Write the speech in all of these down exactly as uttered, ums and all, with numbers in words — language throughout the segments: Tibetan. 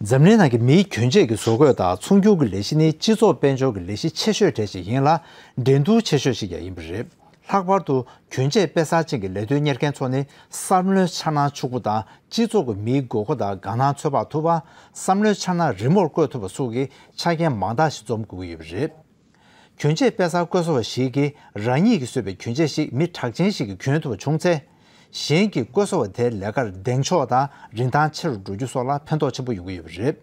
འཛམ་གླིང་ནང་གི་མིའི་གྱོན་ཆས་ཀྱི་བཟོ་བཀོད་དང་ཚོང་སྒྱུར་གྱི་ལས་གཞི་ནི་སྤྱི་ཚོགས་དཔལ་འབྱོར་གྱི་ལས་གཞི་ཆེ་ཤོས་གྲས་ཤིག་ཡིན་ལ། འགྲན་བསྡུར་ཆེ་ཤོས་ཤིག་ཀྱང་ཡིན་པ་རེད། ལྷག་པར་དུ་གྱོན་ཆས་དཔེ་གསར་ཅན་གྱི་ལས་དོན་གཉེར་མཁན་ཚོ་ནི་བསམ་བློའི་འཆར་སྣང་ཕྱུག་པོ་དང་། སྤྱི་ཚོགས་ཀྱི་མིའི་དགོས་མཁོ་དང་དགའ་སྣང་ཚོད་དཔག་ཐུབ་པ། བསམ་བློའི་འཆར་སྣང་རི་མོར་བཀོད་ཐུབ་པ་སོགས་ཀྱི་ཆ་རྐྱེན་མང་དག་ཞིག་འཛོམས་དགོས་ཀྱི་ཡོད་པ་རེད། གྱོན་ཆས་དཔེ་གསར་བཀོད་བཟོ་བ་ཞིག་གིས་རང་ཉིད་ཀྱིས་བཟོས་པའི་གྱོན་ཆས་ཤིག་མི་གྲགས་ཅན་ཞིག་གིས་གྱོན་ཐུབ་པ་བྱུང་ཚེ། གཞན་གྱིས་བཀོད་བཟོ་བ་དེའི་ལས་ཀར་གདེང་འཇོག་དང་རིན་ཐང་ཆེ་རུ་འགྲོ་རྒྱུ་སོགས་ལ་ཕན་ཐོགས་ཆེན་པོ་ཡོང་གི་ཡོད་པ་རེད།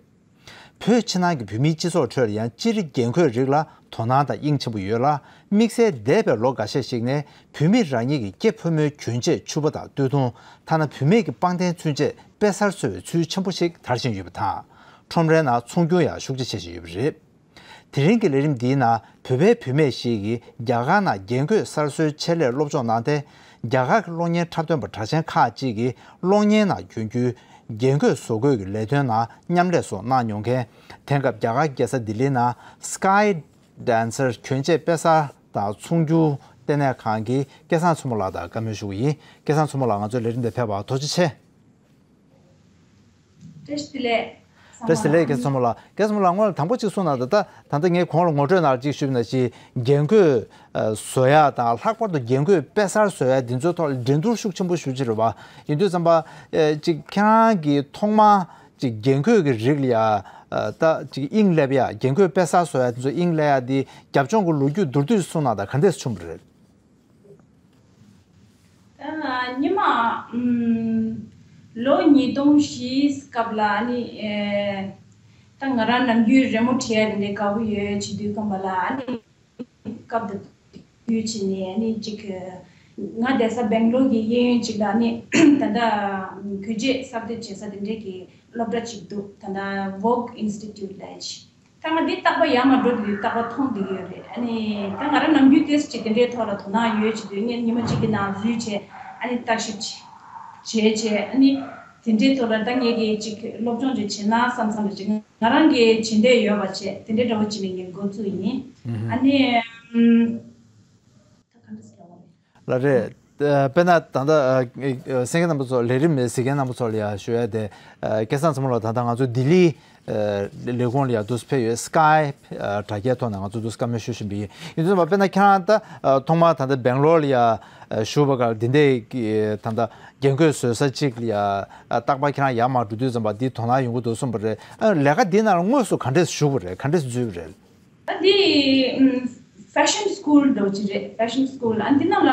བོད་ཕྱི་ནང་གི་བོད་མིའི་སྤྱི་ཚོགས་ཁྲོད་ལ་ཡང་སྤྱིར་རྒྱན་གོས་རིགས་ལ་དོ་སྣང་དང་དབྱིངས་ཆེན་པོ་ཡོད་ལ། དམིགས་བསལ་འདས་པའི་ལོ་འགའ་ཤས་ཤིག་ནས་བོད་མི་རང་ཉིད་ཀྱི་སྐྱེ་ཕོ་མོའི་གྱོན་ཆས་ཕྱུ་པ་དང་སྟོད་ཐུང་། ཐ་ན་བུད་མེད་ཀྱི་པང་གདན་ཚུན་ཆད་དཔེ་གསར་བཟོ་བའི་ཚུལ་ཆེན་པོ་ཞིག་དར་བཞིན་ཡོད་པ་དང་། ཁྲོམ་རའི་ནང་ཚོང་སྒྱུར་ཡང་ཤུགས་ཆེ་བྱེད་བཞིན་ཡོད་པ་རེད། དེ་རིང་གི་ལས་རིམ་འདིའི་ནང་བོད་པའི་བུད་མེད་ཞིག་གིས་རྒྱ་གར་ནང་རྒྱན་གོས་གསར་བཟོའི་ཆེད་ལས་སློབ་སྦྱོང་གནང་སྟེ། རྒྱ་གར་གྱི་གློག་བརྙན་འཁྲབ་སྟོན་པ་གྲགས་ཅན་ཁག་ཅིག་གིས་གློག་བརྙན་ནང་གྱོན་རྒྱུའི་རྒྱན་གོས་བཟོ་བཀོད་ཀྱི་ལས་དོན་ནང་མཉམ་ལས་སོགས་གནང་མྱོང་མཁན། དེང་སྐབས་རྒྱ་གར་རྒྱལ་ས་ལྡི་ལི་ནང་Sky Dancer གྱོན་ཆས་དཔེ་གསར་དང་ཚོང་སྒྱུར་ལྟེ་གནས་ཁང་གི་སྐལ་བཟང་མཚོ་མོ་ལགས་དང་བཀའ་མོལ་ཞུ་གི་ཡིན། སྐལ་བཟང་མཚོ་མོ་ལགས་ང་ཚོའི་ལས་རིམ་དེ་ཕེབས་པར་ཐུགས་རྗེ་ཆེ། བཀྲ་ཤིས་བདེ་ལེགས། བཀྲ་ཤིས་བདེ་ལེགས། སྐལ་བཟང་མཚོ་མོ་ལགས། སྐལ་བཟང་མཚོ་མོ་ལགས། སྔོན་ལ་དང་པོ་གཅིག་གསུངས་གནང་དང་། ད་ད་ལྟ་ངས་གོང་ལ་ངོ་སྤྲོད་ནང་གཅིག་ཞུས་པ་ནང་བཞིན་རྒྱན་གོས་ཨ་བཟོ་ཡག་དང་། ལྷག་པར་དུ་རྒྱན་གོས་དཔེ་གསར་བཟོ་ཡག་འདི་ཚོའི་ཐོག་ལ་འགྲན་བསྡུར་ཤུགས་ཆེན་པོ་ཞེ་པོ་ཅིག་རེད་པ། ཡིན་དུས་ཙམ་པ་ཨ་ཅིག་ཁྱེད་རང་གིས་ཐོག་མར་ཅིག་རྒྱན་གོས་ཀྱི་རིགས་ལ་ཡ་ཨ་ད་ཅིག་དབྱིངས་སླེབས་ཡག་རྒྱན་གོས་དཔེ་གསར་བཟོ་ཡག་འདི་ཚོ་དབྱིངས་སླེབས་ཡག་འདི་རྒྱབ་ལྗོངས་ཀྱི་ལོ་རྒྱུས་མདོར་བསྡུས་གསུངས་གནང་དང་། ག་འདྲས་བྱུང་བ་རེད། ད་ཉི་མ་ཨམ་ལོ་ཉིས་སྟོང་བཞིའི་སྐབས་ལ་ཨ་ནི་ཨེ་ད་ང་རང་ནམ་རྒྱུན་རི་མོ་འབྲི་ཡག་དེ་འདྲའི་དགའ་པོ་ཡོད་བྱེད་དུས་ཙམ་པ་ལ། ཨ་ནི་སྐབས་དེ་དུས་བྱས་ནས་ཨ་ནི་ཅིག་ང་བསྡད་ས་སྦེང་ལོར་གྱི་གཡས་གཡོན་ཅིག་ལ་ཨ་ནི་ད་ལྟ་གྱོན་ཆས་གསར་གཏོད་བྱེད་ས་དེ་འདྲའི་གི་སློབ་གྲྭ་ཅིག་འདུག་ད་ལྟ་Vogue Institute ལབ་ཅིག་ད་ང་འདི་རྟག་པར་ཡར་མར་འགྲོ་བསྡད་དུས་རྟག་པར་མཐོང་བསྡད་ཀྱི་ཡོད་རེད། ཨ་ནི་ད་ང་རང་ནམ་རྒྱུན་ཏོག་ཙམ་ཅིག་དེ་འདྲའི་ཐོག་ལ་དོ་སྣང་ཡོད་བྱེད་དུས། ངས་ཉི་མ་གཅིག་གི་ནང་འཛུལ་བྱས་ཨ་ནི་བརྟག་ཞིབ་བྱས་བྱས་བྱས། ཨ་ནི་དེ་འདྲའི་ཐོག་ལ་ད་ངས་ཀྱིས་ཅིག་སློབ་སྦྱོང་ཅིག་བྱེད་ན་བསམ་བསམ་རེ་བྱས། ང་རང་གིས་བྱེད་འདོད་ཡོད་པ་བྱས། དེ་འདྲའི་འདྲ་བོ་བྱས་ནས་ངས་འགོ་བཙུགས་ཡིན། ཨ་ནི་ཨམ། ད་ག་འདྲ་ཟེར་བ་རེད། ལགས་རེད། ཨ་དཔེར་ན་ད་ལྟ་ཨ་ཨ་གསན་མཁན་རྣམ་པ་ཚོ། ལས་རིམ་གཟིགས་མཁན་རྣམ་པ་ཚོ་ལ་ཡང་ཞུ་ཡ་དེ། ཨ་སྐལ་བཟང་མཚོ་མོ་ལགས་ད་ལྟ་ང་ཚོ་ལྡི་ལིའི་ཨ་ལས་ཁུངས་ལ་ཡང་འདུག་སེ་ཕེབས་ཡོད། Skype ཨ་དྲ་རྒྱའི་ཐོག་ནས་ང་ཚོ་འདུག་སེ་བཀའ་མོལ་ཞུ་བཞིན་པ་ཡིན། ཡིན་དུས་ཙམ་པ་དཔེར་ན་ཁྱེད་རང་ད་ཨ་ཐོག་མར་ད་ལྟ་སྦེང་ལོར་ལ་ཡང་ཨ་བཞུགས་པ་སྒང་ལ་འདི་འདྲའི་གི་ད་ལྟ་རྒྱན་གོས་བཟོ་ས་ཅིག་ལ་ཡང་ཨ་རྟག་པར་ཁྱེད་རང་ཡར་མར་འགྲོ་དུས་ཙམ་པ་འདི་དོ་སྣང་ཡོང་གི་འདུག་གསུངས་པ་རེད། ཨ་ལས་ཀ་འདི་ནང་ལ་དངོས་སུ་ག་འདྲས་ཞུགས་པ་རེད། ག་འདྲས་འཛུལ་བ་རེད། ཨ་འདི་ཨམ་Fashion School འདྲ་བོ་ཅིག་རེད། Fashion School ཨ་འདི་ནང་ལ་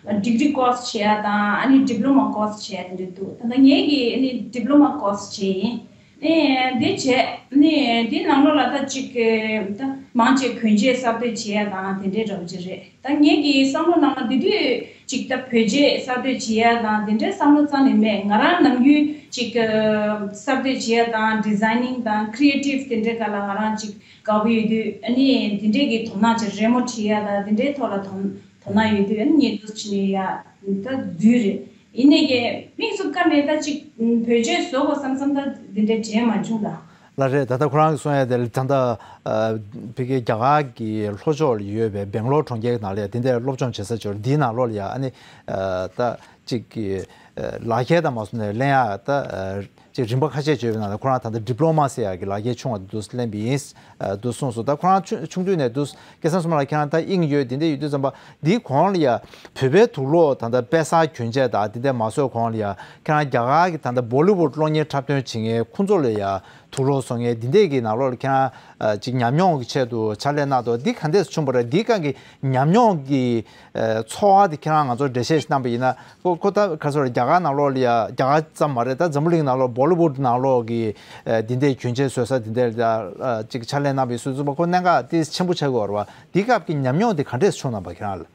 ད་degree course བྱེད་ཡ་དང་། ཨ་ནི་diploma course བྱེད་ཡ་དེ་འདྲ་འདུག་ད་ལྟ་ངས་ཀྱིས་ཨ་ནི་diploma course བྱས་ཡིན། ཨེ་འདི་བྱས་ནས་འདི་ནང་ལོགས་ལ་ད་ཅིག་ད་མང་ཆེ་གྱོན་ཆས་གསར་གཏོད་བྱེད་ཡ་དང་དེ་འདྲའི་འདྲ་བོ་ཅིག་རེད། ད་ངས་ཀྱིས་བསམ་བློ་བཏང་ན་དེ་དུས་ཅིག་ད་བོད་ཆས་གསར་གཏོད་བྱེད་ཡ་དང་དེ་འདྲའི་བསམ་བློ་རྩ་ནས་མེད། ང་རང་ནམ་རྒྱུན་ཅིག་གསར་གཏོད་བྱེད་ཡ་དང་designing དང་creative དེ་འདྲའི་སྒང་ལ་ང་རང་ཅིག་དགའ་པོ་ཡོད་དུས། ཨ་ནི་དེ་འདྲའི་གི་དོ་སྣང་བྱེད། རི་མོ་འབྲི་ཡ་དང་དེ་འདྲའི་ཐོག་ལ་དོ་དོ་སྣང་ཡོད་དུས། ཨ་ནི་ངས་འདུག་སེ་བྱས་ནས་ཡ་ད་འཛུལ་རེད། ཡིན་ནའི་ཀྱི་དམིགས་སུ་བཀར་ནས་ད་ཅིག་བོད་ཆས་བཟོ་དགོས་བསམ་བསམ་ད་དེ་འདྲའི་དྲན་མ་བྱུང་ལ། ལགས་རེད། ད་ལྟ་ཁོ་རང་གིས་གསུང་ཡ་དེ་ད་ལྟ་ཨ་ཕ་གི་རྒྱ་གར་གྱི་ལྷོ་ཕྱོགས་ལ་ཡོད་པའི་སྦེང་ལོར་གྲོང་ཁྱེར་ནང་ལ་ཡ་དེ་འདྲའི་སློབ་སྦྱོང་བྱེད་ས་ཅིག་ཡོད་རེད། འདིའི་ནང་ལོགས་ལ་ཡ་ཨ་ནི་ཨ་ད་ཅིག་གི་ཨ་ལག་ཁྱེར་དང་མ་སོང་ནས་ལེན་ཡ་ད་ཨ་ཅིག་རིམ་པ་ཁ་ཤས་ཅིག་ཡོད་པའི་ནང་ལ་ཁོ་རང་ད་ལྟ་diploma ཟེར་ཡ་གི་ལག་ཁྱེར་ཆུང་བ་དེ་འདུག་སེ་ལེན་པ་ཡིན། ཨ་འདུག་གསུངས་སོང་། ད་ཁོ་རང་ཆུང་ཆུང་དུས་ནས་འདུག་སྐལ་བཟང་མཚོ་མོ་ལགས་ཁྱེད་རང་ད་དབྱིངས་ཡོད་དེ་འདྲ་ཡོད་དུས་ཙམ་པ། འདིའི་གོང་ལ་ཡ་བོད་པའི་དུག་ལོག་ད་ལྟ་དཔེ་གསར་གྱོན་ཆས་དང་དེ་འདྲ་མ་བཟོས་གོང་ལ་ཡ་ཁྱེད་རང་རྒྱ་གར་གྱི་ད་ལྟ་Bollywood གློག་བརྙན་འཁྲབ་སྟོན་བྱེད་མཁན་ཁོང་ཚོ་ལ་ཡ་དུག་ལོག་བཟོ་མཁན་འདི་འདྲས་ཀྱི་ནང་ལོགས་ལ་ཁྱེད་རང་ཨ་ཅིག་ཉམས་མྱོང་གི་ཆེད་དུ་ཕྱག་ལས་གནང་འདུག་འདི་ག་འདྲས་བྱུང་བ་རེད། འདིའི་སྒང་གི་ཉམས་མྱོང་གི་ཨ་ཚོར་བ་དེ་ཁྱེད་རང་ང་ཚོར་འགྲེལ་བཤད་ཞིག་གནང་པ་ཡིན་ན། ཁོ་ཁོ་ད་ག་ཚོད་རེད། རྒྱ་གར་ནང་ལོགས་ལ་ཡ་རྒྱ་གར་ཙམ་མ་རེད། ད་འཛམ་བུ་གླིང་ནང་ལོགས་Bollywood ནང་ལོགས་ཀྱི་ཨ་འདི་འདྲའི་གྱོན་ཆས་བཟོ་ས་འདི་འདྲས་ལ་ཡ་ཨ་ཅིག་ཕྱག་ལས་གནང་པའི་སོ་སོ་པ་ཁོ་གནད་འགག་དེ་ཆེན་པོ་ཆགས་ཀྱི་ཡོད་རེད་པ། འདི་སྐབས་ཀྱི་ཉམས་མྱོང་དེ་ག་འདྲས་བྱུང་གནང་པ་ཁྱེད་རང་ལ།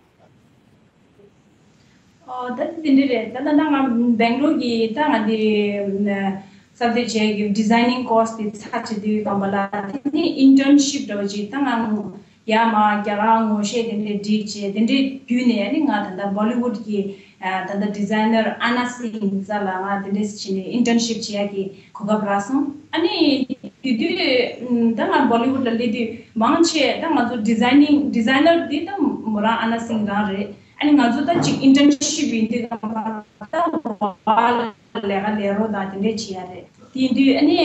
ཨོ་ད་དེ་འདྲ་རེད། ད་ད་ལྟ་ང་སྦེང་ལོར་གྱི་ད་ང་འདི་གསར་གཏོད་བྱེད་ཀྱི་designing course དེ་ཚར་བྱེད་དུས་ཙམ་པ་ལ། དེ་ནི་internship འདྲ་བོ་ཅིག་ད་ང་ཡར་མར་རྒྱ་གར་ངོ་ཤེས་དེ་འདྲའི་སྒྲིག་བྱས། དེ་འདྲའི་བརྒྱུད་ནས་ཨ་ནི་ང་ད་ལྟ་Bollywood གི་ཨ་ད་ལྟ་designer Anna Singh རྩ་ལ་ང་དེ་འདྲས་བྱས་ནས་internship བྱེད་ཡག་གི་གོ་སྐབས་རག་སོང་། ཨ་ནི་དེ་དུས་ད་ང་Bollywood ལ་སླེབས་དུས་མང་ཆེ་ད་ང་ཚོ་designing designer འདི་ད་མོ་རང་Anna Singh རང་རེད། ཨ་ནི་ང་ཚོ་ད་ཅིག་internship ཡིན་དུས་ད་ད་བ་ལ་ལས་ཀ་ལས་རོགས་དང་དེ་འདྲས་བྱེད་ཡ་རེད། ཡིན་དུས་ཨ་ནི་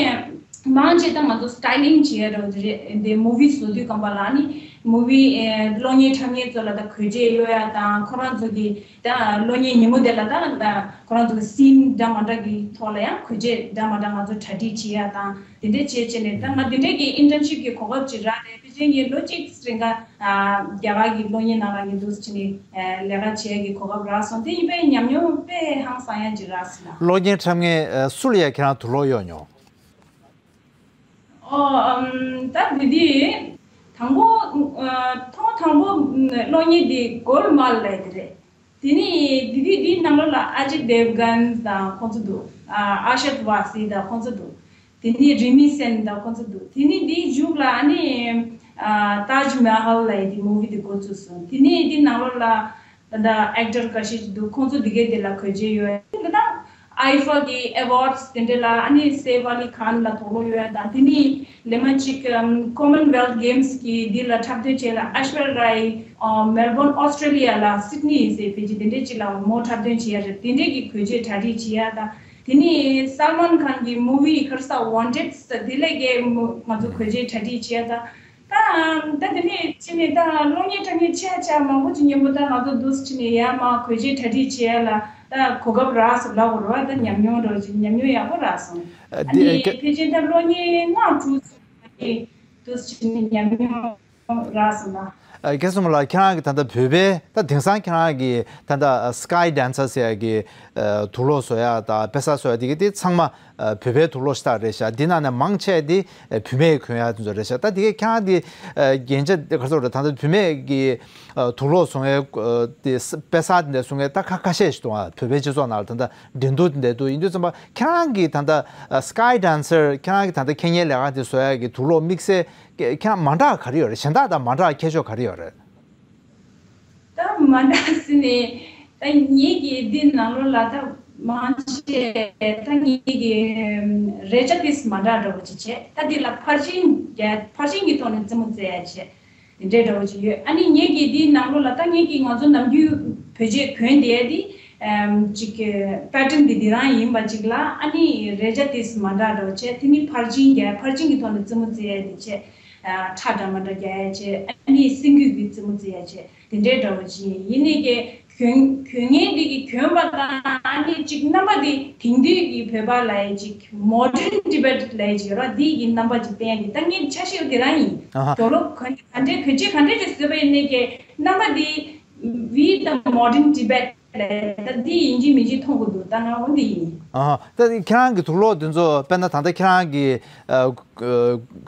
མང་ཆེ་ད་ང་ཚོ་སི་ཊའི་ལིང་བྱེད་ཡ་འདྲ་བོ་དེ་རེད། འདི་མུ་ཝི་བཟོ་དུས་སྒང་པ་ལ་ཨ་ནི་མུ་ཝི་ཨེ་གློག་བརྙན་འཁྲབ་མཁན་ཚོ་ལ་ད་གོས་ཆས་གཡོག་ཡ་དང་། ཁོ་རང་ཚོ་གི་ད་གློག་བརྙན་ཉིན་མོ་དེ་ལ་ད་ད་ཁོ་རང་ཚོ་གི་སིན་འདྲ་མ་འདྲ་གི་ཐོག་ལ་ཡང་གོས་ཆས་འདྲ་མ་འདྲ་ང་ཚོ་གྲ་སྒྲིག་བྱེད་ཡ་དང་། དེ་འདྲས་བྱས་བྱས་ནས་ད་ང་དེ་འདྲས་ཀྱི་ཨིན་ཊརན་ཤིབ་ཀྱི་གོ་སྐབས་ཅིག་རག་རེད། ཕལ་ཆེར་ངས་ལོ་གཅིག་རིང་ག་རྒྱ་གར་གྱི་གློག་བརྙན་ནང་ལ་ངས་འདུག་སེ་བྱས་ནས་ལས་ཀ་བྱེད་ཡ་གི་གོ་སྐབས་རག་སོང་། དེ་ཡིན་པས་ཉམས་མྱོང་དཔེ་ཧང་སང་ཡ་ཅིག་རག་སོང་ལ། གློག་བརྙན་འཁྲབ་མཁན་སུ་ལ་ཡ་ཁྱེད་རང་དུག་ལོག་གཡོག་མྱོང་། ཨོ། ཨམ། ད་འདི་འདི་དང་པོ་ཐོག་དང་པོ་གློག་བརྙན་འདི་གོལ་མལ་ལབ་ཡ་དེ་རེད། དེ་ནི་འདི་འདི་འདི་ནང་ལོགས་ལ་ཨ་ཇིད་དེབ་གན་དང་ཁོང་ཚོ་འདུག་ཨ་ཨར་ཤད་ཝ་སི་དང་ཁོང་ཚོ་འདུག་དེ་ནི་རི་མི་སེན་དང་ཁོང་ཚོ་འདུག་དེ་ནི་འདིའི་མཇུག་ལ་ཨ་ནི་ཨ་ཏཱཇ་མ་ཧལ་ལབ་ཡ་དེ་མུ་ཝི་དེ་འགོ་བཙུགས་སོང་། དེ་ནི་འདི་ནང་ལོགས་ལ་ད་ལྟ་ཨེག་ཊར་འགའ་ཤས་འདུག་ཁོང་ཚོ་འདི་གའི་དེ་ལ་གོས་ཆས་ཡོད། ད་ལྟ་ཨའི་ཧྥ་གི་ཨེ་ཝོར་ཌི་དེ་འདྲ་ལ་ཨ་ནི་སེབ་ཨ་ལི་ཁཱན་ལ་དུག་ལོག་ཡོད་ཡ་དང་། དེ་ནི་ལེ་མ་གཅིག་ཨམ་ཀོ་མན་ཝེལ་ཐི་གེམ་སི་གི་འདི་ལ་འཁྲབ་སྟོན་བྱས་ལ་ཨེ་ཤ་ཝར་ར་རའི་ཨ་མེལ་བོན་ཨོ་སི་ཊྲེ་ལི་ཡ་ལ་སིད་ནི་ཟེར་ཕལ་ཆེར་དེ་འདྲས་ཅིག་ལ་མོ་འཁྲབ་སྟོན་བྱེད་ཡ་རེད། དེ་འདྲས་ཀྱི་གོས་ཆས་གྲ་སྒྲིག་བྱེད་ཡ་དང་། དེ་ནི་སལ་མཱན་ཁཱན་གྱི་མུ་ཝི་ཁར་ས་ཝོན་ཊེཌ་ཟེར་དེ་ལས་ཀའི་མུ་ང་ཚོ་གོས་ཆས་གྲ་སྒྲིག་བྱེད་ཡ་དང་། ད་ད་དེ་ནས་ཕྱི་ནས་ད་གློག་བརྙན་འཁྲབ་མཁན་ཆེ་ཆེ་མང་པོ་ཅིག་མཉམ་པོ་ད་ང་ཚོ་འདུག་སེ་ཕྱི་ནས་ཡར་མར་གོས་ཆས་གྲ་སྒྲིག་བྱེད་ཡ་ལ་ད་གོ་སྐབས་རག་སོང་ལབ་དགོས་རེད་བ། ད་ཉམས་མྱོང་འདྲ་བོ་ཅིག་ཉམས་མྱོང་ཡག་པོ་རག་སོང་། ཨ་འདི་ཨ་ནི་ཕལ་ཆེར་ད་གློག་བརྙན་ལྔ་དྲུག་ཙམ་འདུག་སེ་ཕྱི་ནས་ཉམས་མྱོང་རག་སོང་ལ། ཨ་རྒྱལ་སྲས་མོ་ལགས། ཁྱེད་རང་གི་ད་ལྟ་བོད་པའི་ད་དེང་སང་ཁྱེད་རང་གི་ད་ལྟ་སི་ཀའི་ཌན་སར་ཟེར་ཡ་གི་ཨ་དུག་ལོག་བཟོ་ཡ་དང་དཔེ་གསར་བཟོ་ཡ་དེ་གི་དེ་ཚང་མ་ཨ་བོད་པའི་དུག་ལོག་ཤ་སྟག་རེད་ཤག་དེ་ནང་ནས་མང་ཆེ་དེ་ཨ་བུད་མེད་གྱོན་ཡ་དེ་ཚོ་རེད་ཤག་ད་དེ་གས་ཁྱེད་རང་དེ་ཨ་རྒྱན་ཆ་དེ་ག་ཚོད་རེད། ད་ལྟ་བུད་མེད་ཀྱི་ཨ་དུག་ལོག་བཟོ་མཁན་ཨ་དེ་དཔེ་གསར་དེ་འདྲ་བཟོ་མཁན་ད་ཁ་ཁ་ཤས་ཤིག་འདུག་ཨ་བོད་པའི་སྤྱི་ཚོགས་ནང་ལ་ད་ལྟ་འགྲན་བསྡུར་དེ་འདྲ་འདུག་ཡིན་དུས་ཙམ་པ་ཁྱེད་རང་གིས་ད་ལྟ་ཨ་སི་ཀའི་ཌན་སར་ཁྱེད་རང་གིས་ད་ལྟ་ཁྱེད་རང་ལས་ཀ་དེ་བཟོ་ཡ་གི་དུག་ལོག་དམིགས་བསལ་ཁྱེད་རང་མ་འདྲ་ག་རེ་ཡོད་རེད། གཞན་དག་དང་མ་འདྲ་ཁྱད་ཆོས་ག་རེ་ཡོད་རེད། ད་མ་འདྲ་ཟེར་ནས་ད་ངེད་ཀྱི་འདི་ནང་ལོགས་ལ་ད་མང་ཆེ་ད་ངེད་ཀྱི་རས་ཆ་ཏིས་མ་འདྲ་འདྲ་བོ་ཅིག་བྱས། ད་འདི་ལ་ཕར་ཕྱིན་རྒྱག་ཕར་ཕྱིན་གྱི་ཐོག་ནས་རྩེད་མོ་རྩེ་ཡ་བྱས། དེ་འདྲའི་འདྲ་བོ་ཅིག་ཡོད། ཨ་ནི་ངེད་ཀྱི་འདི་ནང་ལོགས་ལ་ད་ངེད་ཀྱི་ང་ཚོ་ནམ་རྒྱུན་བོད་ཆས་གོན་བསྡད་ཡ་འདི་ཅིག་པེ་ཊན་འདི་འདི་རང་ཡིན་པ་ཅིག་ལ། ཨ་ནི་རས་ཆ་ཏིས་མ་འདྲ་འདྲ་བོ་བྱས། དེ་ནི་ཕར་ཕྱིན་རྒྱག་ཕར་ཕྱིན་གྱི་ཐོག་ནས་རྩེད་མོ་རྩེ་ཡ་འདི་བྱས། ཨ་ཁྲ་འདྲ་མ་འདྲ་རྒྱག་ཡ་བྱས། ཨ་ནི་སེམས་རྒྱུད་ཀྱི་རྩེད་མོ་རྩེ་ཡ་བྱས། དེ་འདྲའི་འདྲ་བོ་ཅིག་ཡིན། ཡིན་ནའི་ཀྱེ་གྱོན་གྱོན་ངན་འདི་གི་གྱོན་པ་དང་ཨ་ནི་ཅིག་རྣམ་པ་འདི་དེང་དུས་ཀྱི་བོད་པ་ལ་ཡ་ཅིག་མོ་ཌན་ཊི་བེཊ་ལ་ཡ་ཅིག་ཡོད་ར། འདི་གི་རྣམ་པ་ཅིག་བསྟན་ཡ་འདི་ད་ངའི་ཆ་ཤས་འདི་རང་ཡིན། ཨ་ཧ། དུག་ལོག་ག་ག་འདྲས་གོས་ཆས་ག་འདྲས་ཅིག་བཟོས་པ་ཡིན་ནའི་ཀྱེ་རྣམ་པ་འདི་We the Modern Tibet ལ་ད་འདི་ཡིན་གཅིག་མིན་གཅིག་མཐོང་གི་འདུག་ད་ང་འོ་འདི་ཡིན། ཨ་ཧ། ད་ཁྱེད་རང་གི་དུག་ལོག་འདི་ཚོ་དཔེར་ན་ད་ལྟ་ཁྱེད་རང་གི་ཨ།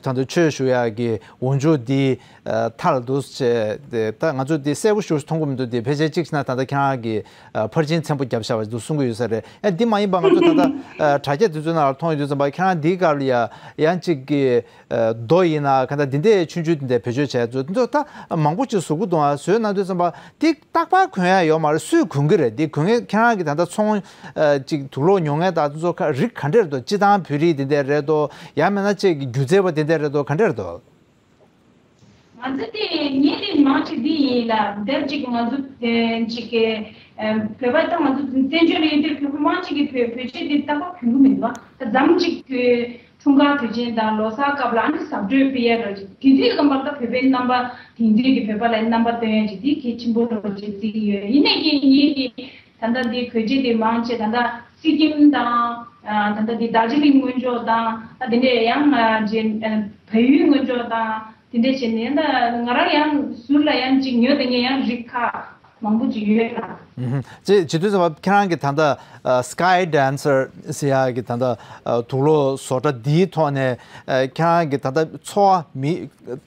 ད་ལྟ་ཆོས་ཞུ་ཡག་གི་འོག་འཇུག་འདི་མཐའ་ལ་འདུག་བྱས་ཏེ། ད་ང་ཚོ་འདི་གསལ་པོ་ཞེ་པོ་ཞིག་མཐོང་གི་མི་འདུག་དེ་ཕལ་ཆེར་གཅིག་བྱས་ན་ད་ལྟ་ཁྱེད་རང་གིས་ཕར་ཕྱིན་ཚེམ་པོ་བརྒྱབ་བཞག་པ་འདུག་གསུང་གི་ཡོད་ས་རེད། ཨ་འདི་མ་ཡིན་པ་ང་ཚོ་ད་ལྟ་དྲ་རྒྱ་དེ་ཚོའི་ནང་ལ་མཐོང་ཡོང་དུས་ཙམ་པ་ཁྱེད་རང་འདིའི་སྐབས་ལ་ཡ་ཡང་གཅིག་གི་རྡོ་ཡིན་ན་ག་འདྲ་འདི་འདྲའི་ཆུང་ཆུང་འདི་འདྲ་བེད་སྤྱོད་བྱས་ཚོ་འདི་ཚོ་ད་མང་པོ་ཅིག་བཟོ་གི་འདུག་ཨ་བཟོས་གནང་དུས་ཙམ་པ་འདི་རྟག་པར་གོན་ཡ་ཡོད་མ་རེད། སུས་གོན་གི་རེད། འདི་གོན་མཁན་ཁྱེད་རང་གི་ད་ལྟ་ཚོང་ཨ་ཅིག་དུག་ལོག་ཉོ་མཁན་དང་དེ་ཚོ་ཁ་རིགས་ག་འདྲས་རེད་འདུག་སྤྱིར་བཏང་བོད་རིགས་དེ་འདྲས་རེད་འདུག་ཡང་མིན་ན་ཅིག་སྒྱུ་རྩལ་པ་དེ་འདྲས་རེད་འདུག་ག་འདྲས་རེད་འདུག་ང་ཚོ་དེ་ངེད་དེ་མང་ཆེ་འདི་ཡིན་ལ། འདིར་ཅིག་ང་ཚོ་དེ་ཅིག་གི་ཨ་བོད་པ་ད་ང་ཚོ་བཙན་བྱོལ་ལ་ཡོད་དུས་བོད་པ་མང་ཆེ་གི་བོད་བོད་ཆས་དེ་རྟག་པར་གོན་གི་མི་འདུག་ད་མཚམས་ཅིག་གི་འཁྲུངས་སྐར་དུས་ཆེན་དང་ལོ་གསར་སྐབས་ལ་ཨ་ནི་གཟབ་སྤྲོས་སྤེལ་ཡ་འདྲ་ཅིག་དེ་དུས་སྐབས་ལ་ད་བོད་པའི་རྣམ་པ་དེང་དུས་ཀྱི་བོད་པ་ལ་རྣམ་པ་སྟོན་ཡ་ཅིག་དེ་གལ་ཆེན་པོ་འདྲ་ཅིག་བརྩི་གི་ཡོད། ཡིན་ནའི་ཀྱེ་ངེད་ཀྱི་ད་ལྟ་འདི་གོས་ཆས་དེ་མང་ཆེ་ད་ལྟ་སི་ཀིམ་དང་ཨ་ད་ལྟ་འདི་དར་ཇི་ལིང་སྔོན་འཇོག་དང་ཨ་དེ་འདྲས་ཡང་ཨ་ཅིག་ཨ་བལ་ཡུལ་སྔོན་འཇོག་དང་དེ་འདྲས་བྱས་ནས་ད་ང་རང་ཡང་ཟུར་ལ་ཡང་ཅིག་ཉོས་དེ་ངས་ཡང་རིགས་ཁག་མང་པོ་ཅིག་ཡོད་ལ། ཨུམ། ཅེས་བྱེད་དུས་ཙམ་པ་ཁྱེད་རང་གི་ད་ལྟ་ཨ་སི་ཀའི་ཌན་སར་ཟེར་ཡག་གི་ད་ལྟ་ཨ་དུག་ལོག་བཟོ་གྲྭ་འདིའི་ཐོག་ནས་ཨ་ཁྱེད་རང་གི་ད་ལྟ་འཚོ་བ་མི་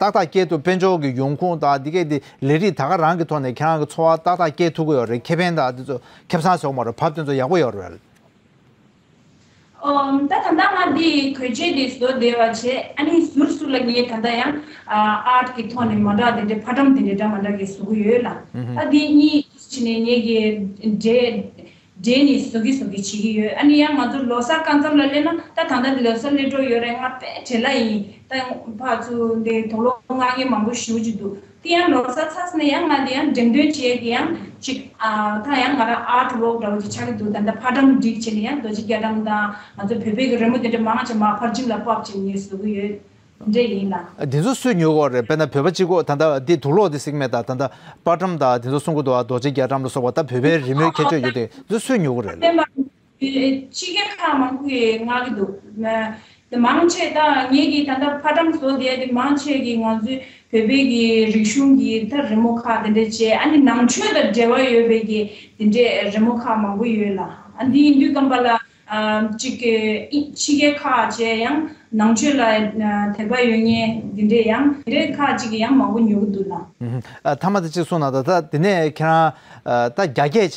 ཏག་ཏག་སྐྱེལ་ཐུབ། དཔལ་འབྱོར་གྱི་ཡོང་ཁུངས་དང་འདི་གས་འདི་ལས་རིགས་ད་ག་རང་གི་ཐོག་ནས་ཁྱེད་རང་གི་འཚོ་བ་ཏག་ཏག་སྐྱེལ་ཐུབ་ཀྱི་ཡོད་རེད། ཁེ་ཕན་དང་འདི་ཚོ་ཁེ་བཟང་ཟེར་བ་མ་རེད། བབ་དེ་ཚོ་ཡག་པོ་ཡོད་རེད། ཨོ། ད་ད་ལྟ་ང་འདི་གོས་ཆས་འདི་བཟོ་བསྡད་པ་བྱས། ཨ་ནི་ཟུར་ཟུར་ལ་ངས་ད་ལྟ་ཡང་ཨ་ཨར་ཊི་གི་ཐོག་ནས་མ་འདྲ་དེ་འདྲའི་ཕ་ཊན་དེ་འདྲའི་འདྲ་མ་འདྲ་གི་བཟོ་གི་ཡོད་ལ། ཨུ་ཧུ། ད་འདི་གཉིས་བྱས་ནས་ངས་ཀྱི་འབྲེལ་འབྲེལ་ནས་བཟོ་གི་བཟོ་གི་བྱེད་ཀྱི་ཡོད། ཨ་ནི་ཡང་ང་ཚོ་ལོ་གསར་སྐབས་མཚམས་ལ་སླེབས་ན། ད་ད་ལྟ་འདི་ལོ་གསར་སླེབས་འགྲོ་ཡོད་རེད། ང་དཔེ་བྲེལ་བ་ཡིན། ད་ཕར་ཚུར་འདི་དུག་ལོག་མངགས་མཁན་མང་པོ་ཞེ་པོ་ཅིག་འདུག་ཡང་ལོ་གསར་ཚར་ནས་ཡང་ང་འདི་ཡང་འགྲེམས་སྟོན་བྱེད་ཀྱི་ཡང་ཅིག་ཨ་ད་ཡང་ང་རང་ཨར་ཊི་ཝོག་འདྲ་བོ་ཅིག་ཆགས་ཀྱི་འདུག་ད་ལྟ་ཕ་ཊམ་སྒྲིག་བྱས་ནས་ཡང་རྡོ་རྗེ་རྒྱ་གྲམ་དང་ང་ཚོ་བོད་པའི་གི་རི་མོ་དེ་འདྲ་མང་ཆེ་མར་ཕར་ཕྱིན་ལ་ཕབ་བྱས་ནས་བཟོ་གི་ཡོད། འདྲ་ཡིན་ལ། འདི་ཚོ་སུས་ཉོ་གི་ཡོད་རེད། དཔེར་ན་བོད་པ་གཅིག་པོ་ད་ལྟ་འདི་དུག་ལོག་འདི་གཟིགས་མེད་ད། ད་ལྟ་པར་ཊམ་དང་འདི་ཚོ་གསུང་གི་འདུག་ཨ་རྡོ་རྗེ་རྒྱ་གྲམ་ལ་སོགས་པ་ད་བོད་པའི་རི་མོའི་ཁྱད་ཆོས་ཡོད་དེ་འདི་ཚོ་སུས་ཉོ་གི་རེད། སྤྱི་སྒེར་ཁག་མང་པོ་ཡིས་མངགས་ཀྱི་འདུག་མ་མང་ཆེ་ད་ངེད་ཀྱི་ད་ལྟ་ཕ་ཊམ་བཟོ་བསྡད་དེ་མང་ཆེ་གི་ང་ཚོའི་བོད་པའི་གི་རིག་གཞུང་གི་ད་རི་མོ་ཁག་དེ་འདྲ་བྱས། ཨ་ནི་ནང་ཆོས་དང་འབྲེལ་བ་ཡོད་པའི་གི་དེ་འདྲའི་རི་མོ་ཁག་མང་པོ་ཡོད་ལ། ཨ་འདི་ཡིན་དུས་ཙམ་པ་ལ་ཨ་གཅིག་གི་ཕྱི་རྒྱལ་ཁག་བྱས་ཡང་ནང་ཆོས་ལ་ཨ་དད་པ་ཡོད་མཁན་འདི་འདྲའི་ཡང་དེ་འདྲའི་ཁག་ཅིག་གིས་ཡང་མང་པོ་ཉོ་གི་འདུག་ལ། ཨུ་ཧུམ། ཨ་མཐའ་མ་དེ་གཅིག་གསུངས་ན་ད་ད་དེ་ནས་ཁྱེད་རང་ཨ་ད་རྒྱ་སྐྱེད་བྱེད་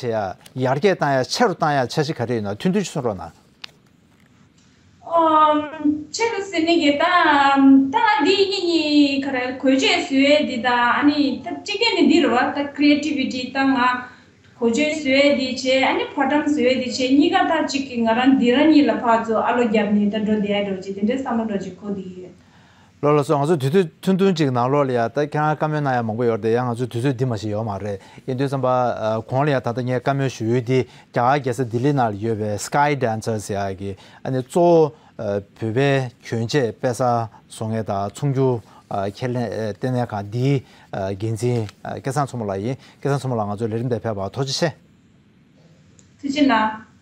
ཡ་ཡར་རྒྱས་བཏང་ཡ་ཆེ་རུ་བཏང་ཡ་འཆར་གཞི་ག་རེ་ཡོད་ན་ཐུང་ཐུང་ཅིག་གསུང་རོགས་གནང་། ཨོ། ཆེ་རུ་ཟེར་ནི་གི་ད་ད་འདི་གཉིས་གཉིས་ག་རེ་གོ་ཆོད་བཟོ་ཡས་འདི་དང་ཨ་ནི་ད་གཅིག་གི་ནི་འདི་རེད་བ། ད་ཀི་རི་ཨེ་ཊི་བི་ཊི་ད་ང་གོ་ཆོད་བཟོ་ཡས་འདི་བྱས། ཨ་ནི་ཕ་ཊམ་བཟོ་ཡས་འདི་བྱས། གཉིས་ཀ་ད་གཅིག་གི་ང་རང་འདི་རང་གཉིས་ལ་ཕར་ཚུར་ཨ་ལོ་བརྒྱབ་ནས་ད་འགྲོ་བསྡད་ཡ་འདྲ་བོ་ཅིག་དེ་འདྲའི་བསམ་བློ་འདྲ་བོ་ཅིག་འཁོར་བསྡད་ཡོད། ལགས་ལགས་སོ། ང་ཚོ་དུས་ཚོད་ཐུང་ཐུང་ཅིག་ནང་ལོགས་ལ་ཡ་ད་ཁྱེད་རང་བཀའ་མོལ་གནང་ཡ་མང་པོ་ཡོད་རེད་དེ། ཡང་ང་ཚོའི་དུས་ཚོད་འདི་མ་ཞིག་ཡོད་མ་རེད། ཡིན་དུས་ཙམ་པ་ཨ་གོང་ལ་ཡ་ད་ལྟ་ངས་བཀའ་མོལ་ཞུ་ཡུལ་འདི་རྒྱ་གར་རྒྱལ་ས་ལྡི་ལི་ནང་ལ་ཡོད་པའི་Sky Dancers ཟེར་ཡ་གི་ཨ་ནི་གཙོ་བོ་ཨ་བོད་པའི་གྱོན་ཆས་དཔེ་གསར་བཟོ་མཁན་དང་ཚོང་སྒྱུར་ཨ་ཁས་ལེན་ཨ་ལྟེ་གནས་ཁང་འདིའི་ཨ་འགན་འཛིན་ཨ་སྐལ་བཟང་མཚོ་མོ་ལགས་ཡིན། སྐལ་བཟང་མཚོ་མོ་ལགས་ང་ཚོའི་ལས་རིམ་དེ་ཕེབས་པར་ཐུགས་རྗེ་ཆེ། ཐུགས་རྗེ་གནང་།